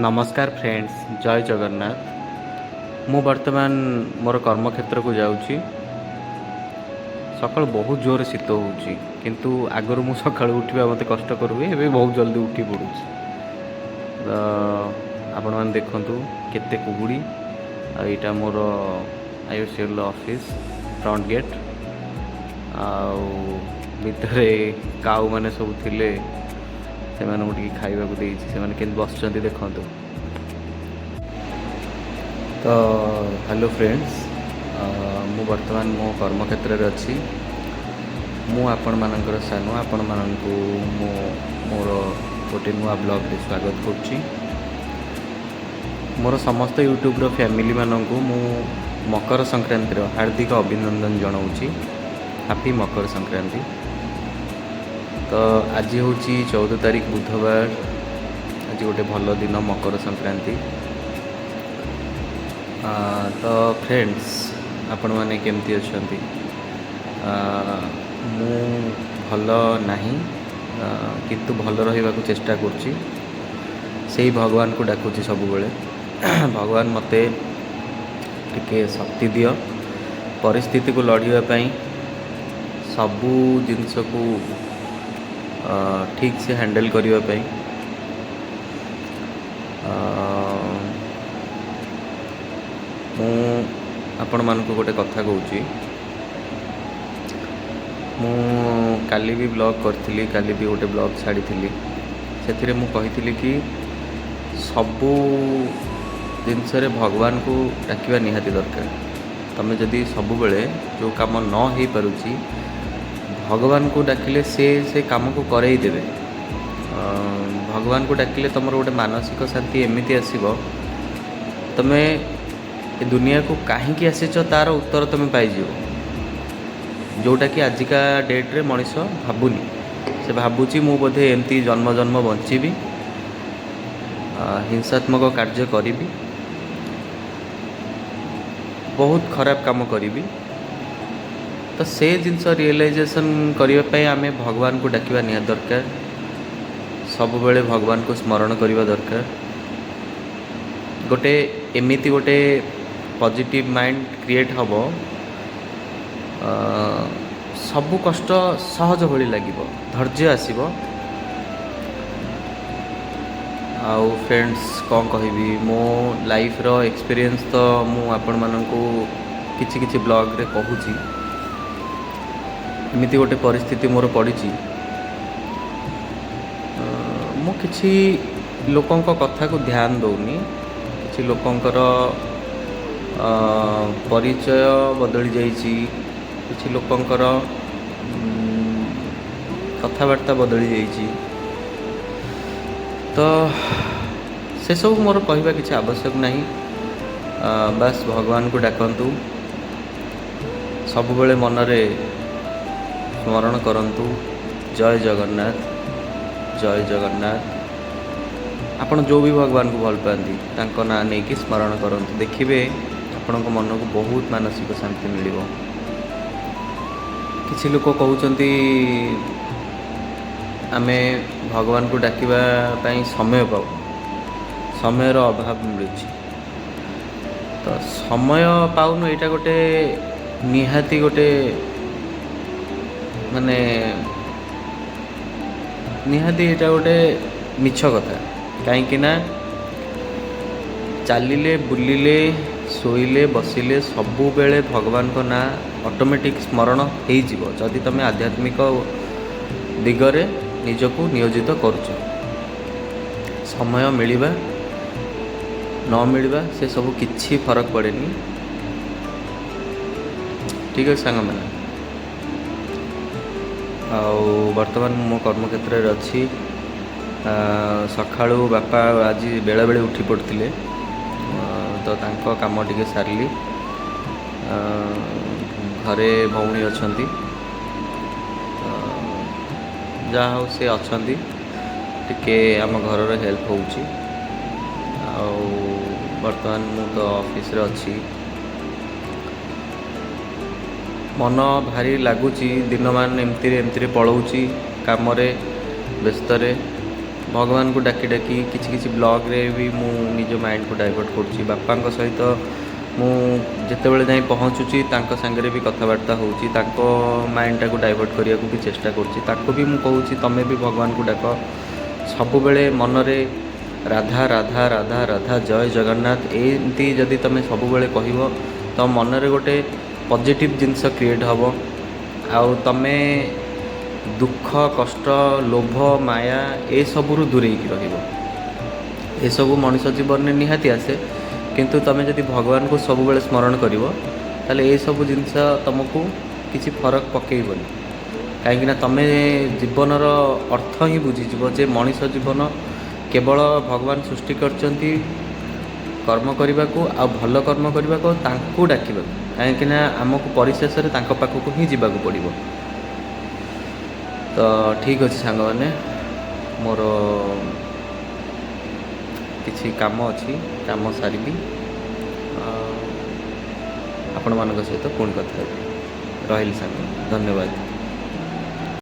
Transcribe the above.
ନମସ୍କାର ଫ୍ରେଣ୍ଡସ୍, ଜୟ ଜଗନ୍ନାଥ। ମୁଁ ବର୍ତ୍ତମାନ ମୋର କର୍ମକ୍ଷେତ୍ରକୁ ଯାଉଛି। ସକାଳୁ ବହୁତ ଜୋରରେ ଶୀତ ହେଉଛି, କିନ୍ତୁ ଆଗରୁ ମୁଁ ସକାଳୁ ଉଠିବା ମୋତେ କଷ୍ଟକର ହୁଏ, ଏବେ ବହୁତ ଜଲ୍ଦି ଉଠି ପଡ଼ୁଛି। ତ ଆପଣମାନେ ଦେଖନ୍ତୁ କେତେ କୁହୁଡ଼ି। ଆଉ ଏଇଟା ମୋର ଆଇଓସିଏଲ୍ର ଅଫିସ୍ ଫ୍ରଣ୍ଟ ଗେଟ୍। ଆଉ ଭିତରେ କାଉମାନେ ସବୁ ଥିଲେ, ସେମାନଙ୍କୁ ଟିକେ ଖାଇବାକୁ ଦେଇଛି। ସେମାନେ କେମିତି ବସିଛନ୍ତି ଦେଖନ୍ତୁ। ତ ହ୍ୟାଲୋ ଫ୍ରେଣ୍ଡସ୍, ମୁଁ ବର୍ତ୍ତମାନ ମୋ କର୍ମକ୍ଷେତ୍ରରେ ଅଛି। ମୁଁ ଆପଣମାନଙ୍କର ସାନୁ, ଆପଣମାନଙ୍କୁ ମୁଁ ମୋର ଗୋଟେ ନୂଆ ବ୍ଲଗ୍ରେ ସ୍ୱାଗତ କରୁଛି। ମୋର ସମସ୍ତ ୟୁଟ୍ୟୁବ୍ର ଫ୍ୟାମିଲିମାନଙ୍କୁ ମୁଁ ମକର ସଂକ୍ରାନ୍ତିର ହାର୍ଦ୍ଦିକ ଅଭିନନ୍ଦନ ଜଣାଉଛି। ହାପି ମକର ସଂକ୍ରାନ୍ତି। ତ ଆଜି ହେଉଛି 14 ତାରିଖ, ବୁଧବାର। ଆଜି ଗୋଟେ ଭଲ ଦିନ, ମକର ସଂକ୍ରାନ୍ତି। ତ ଫ୍ରେଣ୍ଡସ୍, ଆପଣମାନେ କେମିତି ଅଛନ୍ତି? ମୁଁ ଭଲ ନାହିଁ, କିନ୍ତୁ ଭଲ ରହିବାକୁ ଚେଷ୍ଟା କରୁଛି। ସେଇ ଭଗବାନଙ୍କୁ ଡାକୁଛି ସବୁବେଳେ, ଭଗବାନ ମୋତେ ଟିକେ ଶକ୍ତି ଦିଅ ପରିସ୍ଥିତିକୁ ଲଢ଼ିବା ପାଇଁ, ସବୁ ଜିନିଷକୁ ଠିକ୍ ସେ ହ୍ୟାଣ୍ଡେଲ୍ କରିବା ପାଇଁ। ମୁଁ ଆପଣମାନଙ୍କୁ ଗୋଟେ କଥା କହୁଛି। ମୁଁ କାଲି ବି ବ୍ଲଗ୍ କରିଥିଲି, କାଲି ବି ଗୋଟେ ବ୍ଲଗ୍ ଛାଡ଼ିଥିଲି। ସେଥିରେ ମୁଁ କହିଥିଲି କି ସବୁ ଜିନିଷରେ ଭଗବାନଙ୍କୁ ଡାକିବା ନିହାତି ଦରକାର। ତମେ ଯଦି ସବୁବେଳେ ଯେଉଁ କାମ ନ ହେଇପାରୁଛି, ଭଗବାନଙ୍କୁ ଡାକିଲେ ସେ ସେ କାମକୁ କରେଇ ଦେବେ। ଭଗବାନଙ୍କୁ ଡାକିଲେ ତୁମର ଗୋଟେ ମାନସିକ ଶାନ୍ତି ଏମିତି ଆସିବ, ତମେ ଏ ଦୁନିଆକୁ କାହିଁକି ଆସିଛ ତା'ର ଉତ୍ତର ତୁମେ ପାଇଯିବ, ଯେଉଁଟାକି ଆଜିକା ଡେଟ୍ରେ ମଣିଷ ଭାବୁନି। ସେ ଭାବୁଛି ମୁଁ ବୋଧେ ଏମିତି ଜନ୍ମ ଜନ୍ମ ବଞ୍ଚିବି, ହିଂସାତ୍ମକ କାର୍ଯ୍ୟ କରିବି, ବହୁତ ଖରାପ କାମ କରିବି। ତ ସେ ଜିନିଷ ରିଏଲାଇଜେସନ୍ କରିବା ପାଇଁ ଆମେ ଭଗବାନଙ୍କୁ ଡାକିବା ନିହାତି ଦରକାର। ସବୁବେଳେ ଭଗବାନଙ୍କୁ ସ୍ମରଣ କରିବା ଦରକାର। ଗୋଟେ ଏମିତି ଗୋଟେ ପଜିଟିଭ୍ ମାଇଣ୍ଡ କ୍ରିଏଟ୍ ହେବ, ସବୁ କଷ୍ଟ ସହଜ ଭଳି ଲାଗିବ, ଧୈର୍ଯ୍ୟ ଆସିବ। ଆଉ ଫ୍ରେଣ୍ଡସ୍, କ'ଣ କହିବି, ମୋ ଲାଇଫ୍ର ଏକ୍ସପିରିଏନ୍ସ ତ ମୁଁ ଆପଣମାନଙ୍କୁ କିଛି କିଛି ବ୍ଲଗ୍ରେ କହୁଛି। ଏମିତି ଗୋଟେ ପରିସ୍ଥିତି ମୋର ପଡ଼ିଛି। ମୁଁ କିଛି ଲୋକଙ୍କ କଥାକୁ ଧ୍ୟାନ ଦେଉନି। କିଛି ଲୋକଙ୍କର ପରିଚୟ ବଦଳି ଯାଇଛି, କିଛି ଲୋକଙ୍କର କଥାବାର୍ତ୍ତା ବଦଳି ଯାଇଛି। ତ ସେସବୁ ମୋର କହିବା କିଛି ଆବଶ୍ୟକ ନାହିଁ। ବାସ୍ ଭଗବାନଙ୍କୁ ଡାକନ୍ତୁ, ସବୁବେଳେ ମନରେ ସ୍ମରଣ କରନ୍ତୁ, ଜୟ ଜଗନ୍ନାଥ, ଜୟ ଜଗନ୍ନାଥ। ଆପଣ ଯେଉଁ ବି ଭଗବାନଙ୍କୁ ଭଲ ପାଆନ୍ତି, ତାଙ୍କ ନାଁ ନେଇକି ସ୍ମରଣ କରନ୍ତୁ। ଦେଖିବେ ଆପଣଙ୍କ ମନକୁ ବହୁତ ମାନସିକ ଶାନ୍ତି ମିଳିବ। କିଛି ଲୋକ କହୁଛନ୍ତି ଆମେ ଭଗବାନଙ୍କୁ ଡାକିବା ପାଇଁ ସମୟ ପାଉ, ସମୟର ଅଭାବ ମିଳୁଛି। ତ ସମୟ ପାଉନୁ, ଏଇଟା ଗୋଟେ ନିହାତି ଗୋଟେ ମାନେ ନିହାତି ଏଇଟା ଗୋଟେ ମିଛ କଥା। କାହିଁକି ନା ଚାଲିଲେ, ବୁଲିଲେ, ଶୋଇଲେ, ବସିଲେ ସବୁବେଳେ ଭଗବାନଙ୍କ ନାଁ ଅଟୋମେଟିକ୍ ସ୍ମରଣ ହେଇଯିବ, ଯଦି ତୁମେ ଆଧ୍ୟାତ୍ମିକ ଦିଗରେ ନିଜକୁ ନିୟୋଜିତ କରୁଛ। ସମୟ ମିଳିବା ନ ମିଳିବା ସେସବୁ କିଛି ଫରକ ପଡ଼େନି। ଠିକ୍ ଅଛି ସାଙ୍ଗମାନେ, ଆଉ ବର୍ତ୍ତମାନ ମୁଁ ମୋ କର୍ମକ୍ଷେତ୍ରରେ ଅଛି। ସକାଳୁ ବାପା ଆଜି ବେଳେବେଳେ ଉଠି ପଡ଼ିଥିଲେ, ତ ତାଙ୍କ କାମ ଟିକେ ସାରିଲି। ଘରେ ଭଉଣୀ ଅଛନ୍ତି, ଯାହା ହଉ ସେ ଅଛନ୍ତି, ଟିକେ ଆମ ଘରର ହେଲ୍ପ ହେଉଛି। ଆଉ ବର୍ତ୍ତମାନ ମୁଁ ତ ଅଫିସରେ ଅଛି। ମନ ଭାରି ଲାଗୁଛି, ଦିନମାନ ଏମିତିରେ ଏମିତିରେ ପଳାଉଛି କାମରେ ବ୍ୟସ୍ତରେ। ଭଗବାନଙ୍କୁ ଡାକି ଡାକି କିଛି କିଛି ବ୍ଲଗ୍ରେ ବି ମୁଁ ନିଜ ମାଇଣ୍ଡକୁ ଡାଇଭର୍ଟ କରୁଛି। ବାପାଙ୍କ ସହିତ ମୁଁ ଯେତେବେଳେ ଯାଇ ପହଞ୍ଚୁଛି, ତାଙ୍କ ସାଙ୍ଗରେ ବି କଥାବାର୍ତ୍ତା ହେଉଛି। ତାଙ୍କ ମାଇଣ୍ଡଟାକୁ ଡାଇଭର୍ଟ କରିବାକୁ ବି ଚେଷ୍ଟା କରୁଛି। ତାକୁ ବି ମୁଁ କହୁଛି, ତମେ ବି ଭଗବାନଙ୍କୁ ଡାକ ସବୁବେଳେ ମନରେ, ରାଧା ରାଧା ରାଧା ରାଧା, ଜୟ ଜଗନ୍ନାଥ। ଏମିତି ଯଦି ତୁମେ ସବୁବେଳେ କହିବ, ତ ମନରେ ଗୋଟେ ପଜିଟିଭ୍ ଜିନିଷ କ୍ରିଏଟ୍ ହେବ ଆଉ ତୁମେ ଦୁଃଖ, କଷ୍ଟ, ଲୋଭ, ମାୟା ଏସବୁରୁ ଦୂରେଇକି ରହିବ। ଏସବୁ ମଣିଷ ଜୀବନରେ ନିହାତି ଆସେ, କିନ୍ତୁ ତୁମେ ଯଦି ଭଗବାନଙ୍କୁ ସବୁବେଳେ ସ୍ମରଣ କରିବ, ତାହେଲେ ଏସବୁ ଜିନିଷ ତୁମକୁ କିଛି ଫରକ ପକାଇବନି, କାହିଁକିନା ତୁମେ ଜୀବନର ଅର୍ଥ ହିଁ ବୁଝିଯିବ ଯେ ମଣିଷ ଜୀବନ କେବଳ ଭଗବାନ ସୃଷ୍ଟି କରିଛନ୍ତି କର୍ମ କରିବାକୁ, ଆଉ ଭଲ କର୍ମ କରିବାକୁ, ଆଉ ତାଙ୍କୁ ଡାକିବାକୁ, କାହିଁକିନା ଆମକୁ ପରିଶେଷରେ ତାଙ୍କ ପାଖକୁ ହିଁ ଯିବାକୁ ପଡ଼ିବ। ତ ଠିକ୍ ଅଛି ସାଙ୍ଗମାନେ, ମୋର କିଛି କାମ ଅଛି, କାମ ସାରିବି, ଆପଣମାନଙ୍କ ସହିତ ପୁଣି କଥା ହେବି। ରହିଲି ସାଙ୍ଗ, ଧନ୍ୟବାଦ।